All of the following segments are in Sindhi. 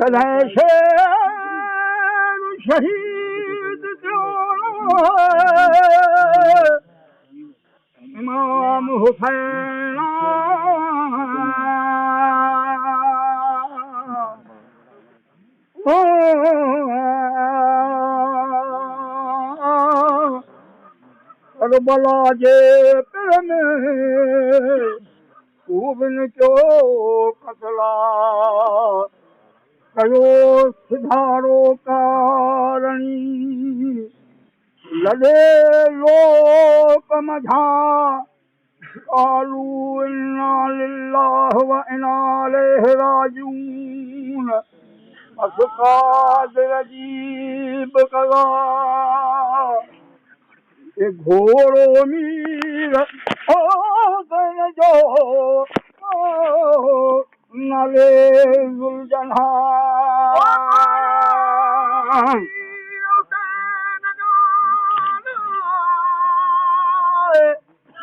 جڏهن شير شهيد ٿيو امام حسين ڪربلا جي پڙ ۾ ڪوبن ڪيو قتلا ڪيو سڌارو ڪارڻي لڏي لوڪ منجهان قالوا انا لله وانا اليه راجعون پس قادر عجيب قضا اي گهوڙو مير حسين جو نالي ذوالجناح.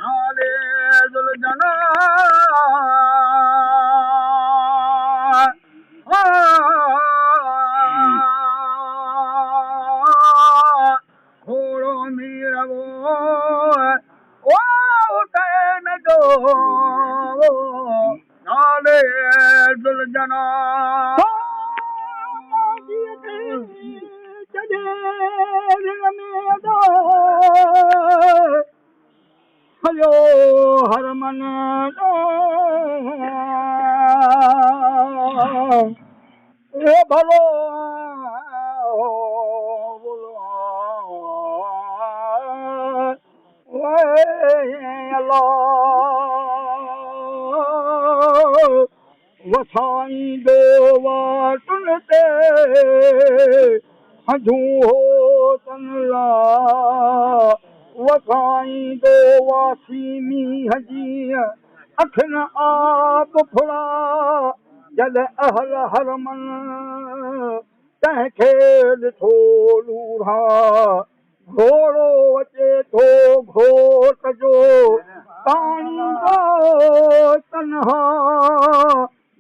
نالي ذوالجناح. گهوڙو مير او حسين جو نالي ذوالجناح. هليو هرمن اي ڀلو الله وسائيندو واٽن تي هنجون هوتن لا وسائيندو واسي مينهن جيئن اکين آب ڦڙا جڏهن اهل حرمن تنهن کي ڏٺو لوڙها گهوڙو اچي ٿو گهوٽ جو تاڻيندو تنها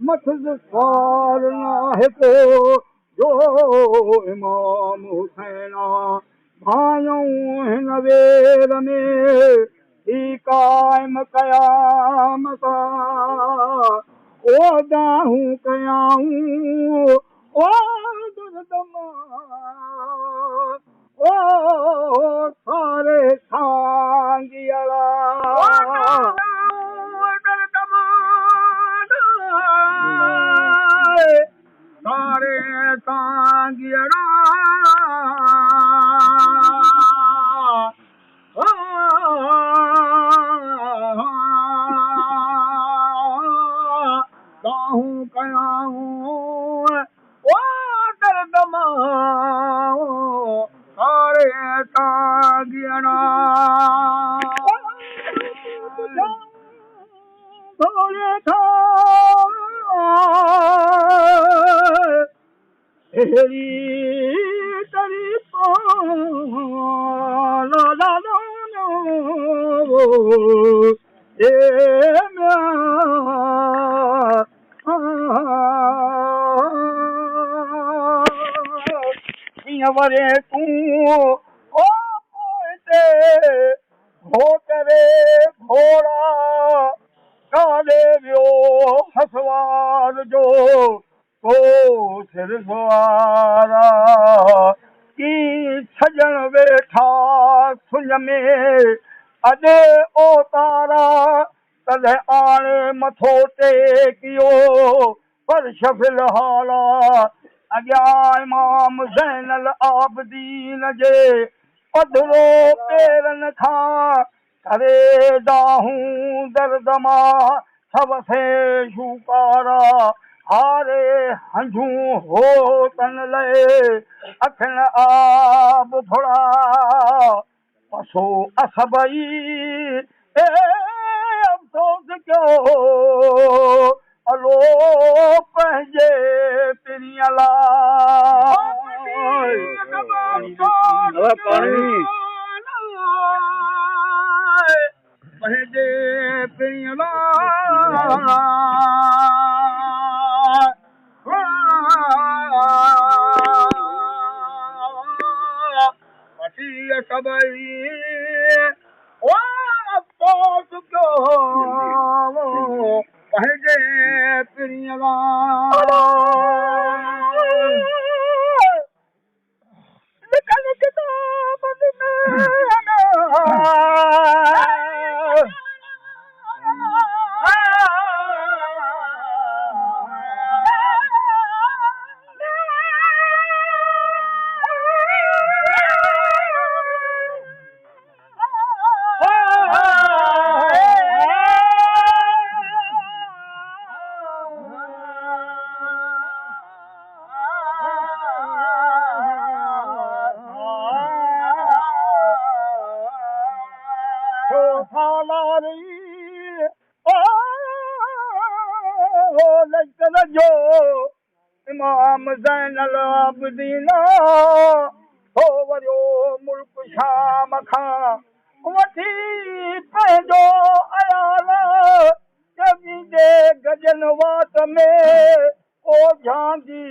مٿس سوار ناهي ڪو جو امام حسين آ ڀانئون هن وير ۾ ٿي قائم قيامت آ او دانهون ڪيائون او درد مان او ساري سانگيئڙا. ساري سانگيئڙا. دانهون ڪيائون او درد مان ساري سانگيئڙا. اهڙي طريقو لالا اي ڪيئن ورين تون او پوئتي گهو ڪري گهوڙا ڪاڏي ويو هسوار جو ڪو سر سوارا ڪي سڄڻ ويٺا سڃ ۾ اڏي اوتارا تڏهن آڻي مٿو ٽيڪيو فرش في الحالا اڳيان امام زين العابدين جي پڌرو پيرن کان ڪري دانهون درد مان سوسي شوڪارا هاري هنجون هو تن لئي اکين آب ڦڙا پسو اسبئي اي افسوس ڪيو الو پنهنجي پرينء لاء. پنهنجي پرينء لاء. سڀئي او افسوس ڪيو پنهنجي پرينء لاء. لکيل ڪتابن ۾ جو امام زين العابدين هو وريو ملڪ شام کان وٺي پنهنجو عيال ويندي گجن وات ۾ ڪو جهانگي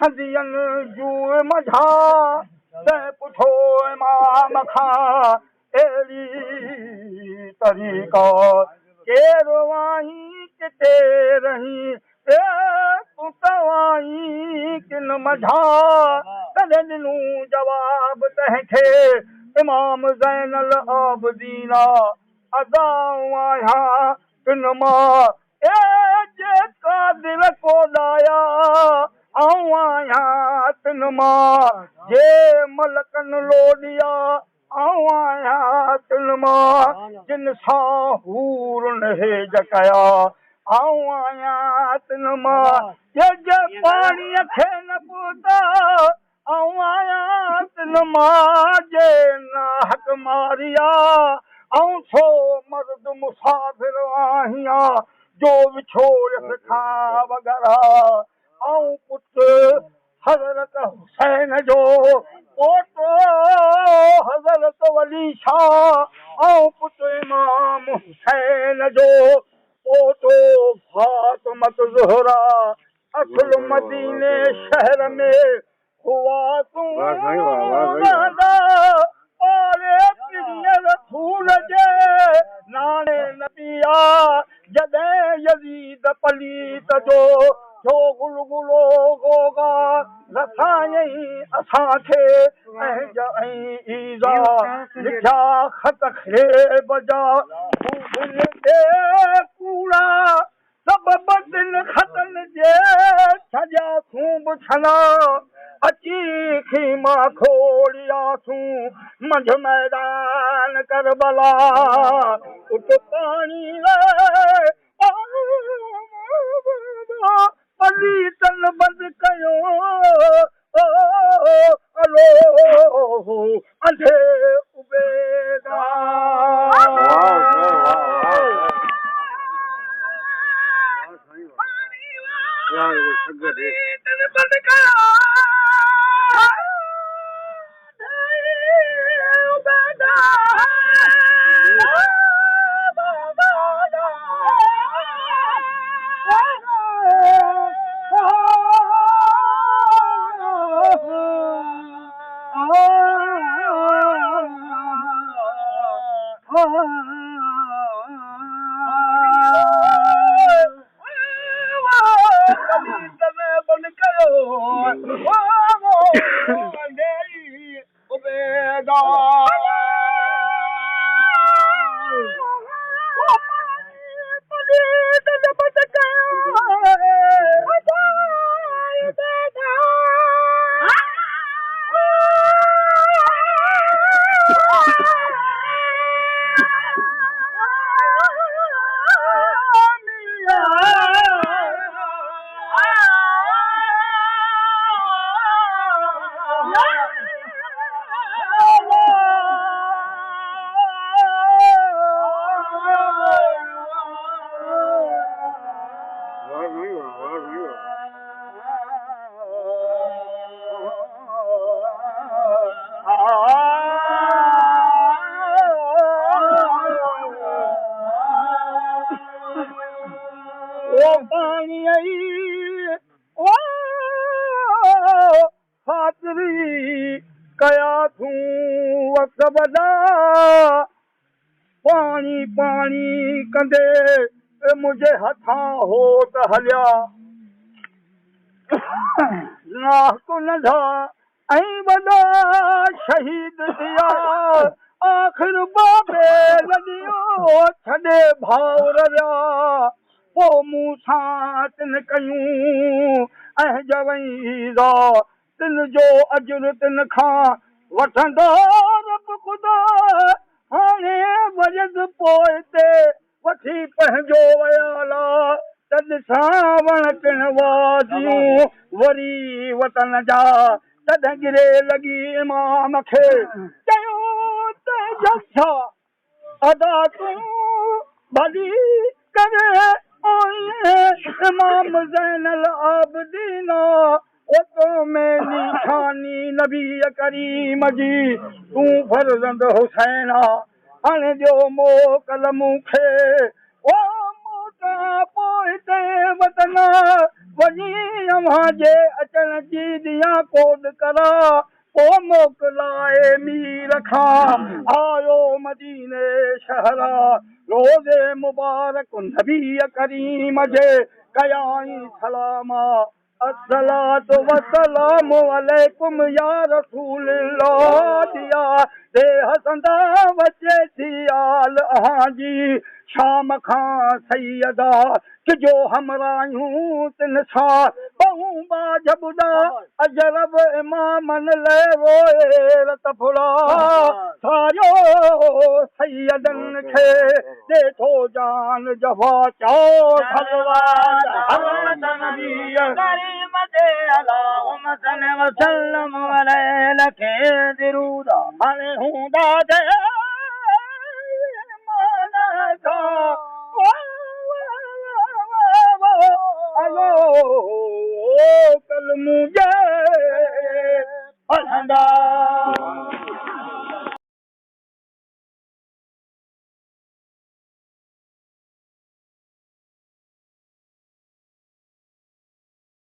سندين جوء منجهان تنهن پڇو امام کان اهڙي طريقا ڪير آهين ڪٿي رهين اي تون ته آهين ڪن منجهان تڏهن ڏنو جواب تنهن کي امام زين العابدين ادا آئون آهيان تن مان اي جيڪا دل ڪوڏايا آئون آهيان تن مان جي ملڪن لوڏيا آئون آهيان تن مان جن سان حورن هيج ڪيا آئون آهيان تن مان جي پاڻيء کي نه پهتا آئون آهيان تن مان جي ناحق ماريا آئون ڇو مرد مسافر آهيان جو وڇوڙيس کان وڳرا آئون پٽ حضرت حسين جو پوٽو حضرت ولي شاهه ۽ پٽ امام حسين جو پوٽو فاطمة الزهرا اصل مديني شهر ۾ هئا تون رهندا پاڙي پرينء رسول جي ناڻي نبيا جڏهن يزيد پليت جو ٿيو غلغلو غوغا رسايائين اسان کي اهنج ۽ ايذا لکيا خط خريب جا خوبين تي ڪوڙا سبب تن خطن جي ڇڏياسون بڇنا اچي خيما کوڙياسون منجهه ميدان ڪربلا ات پاڻي پليتن بند ڪيو الو انڌي عبيدا. او پاڻي او خاطري ڪيا ٿون. وڏا پاڻي پاڻي ڪندي منهنجي هٿان هوت هليا. ناحق ننڍا ۽ وڏا شهيد ٿيا. آخر بابي لڏيو ڇڏي ڀاء رهيا. پوء مون سان تن ڪيون ۽ جوئي ايذاء تن جو اجر تن کان وٺندو رب خدا. هاڻي وريس پوئتي وٺي پنهنجو ويالا ته ڏسان وڻ ٽڻ واديون وري وطن جا. تڏهن ڳري لڳي امام کي چيو ته جلسا ادا تون ڀلي ڪري آئين امام زين العابدين او تو ۾ نشاني نبي ڪريم جي تون فرزند حسين آ هاڻي ڏيو موڪل مون کي او موٽان پوئتي وطن وڃي اوهان جي اچڻ جي ڏيان ڪوڏ ڪرا. پوء موڪلائي مير کان آيو مديني شهرا روضي مبارڪ نبي ڪريم جي ڪيائين سلاما الصلوة والسلام عليڪم يا رسول الله ديا ديهه سندا وچي ٿي آل اوهان جي شام کان سيدا ڪجو همراهيون تن سان ٻهون ٻاجهه ٻڏا اجرب امامن لئه روئي رت ڦڙا ساريو سيدن کي ڏي ٿو جان جفا چئو صلوات حضرت نبي ڪريم تي اللهم صل وسلم عليه لکين درود. هاڻي هوندا جي مان کان الو ڪلمون جي پڙهندا.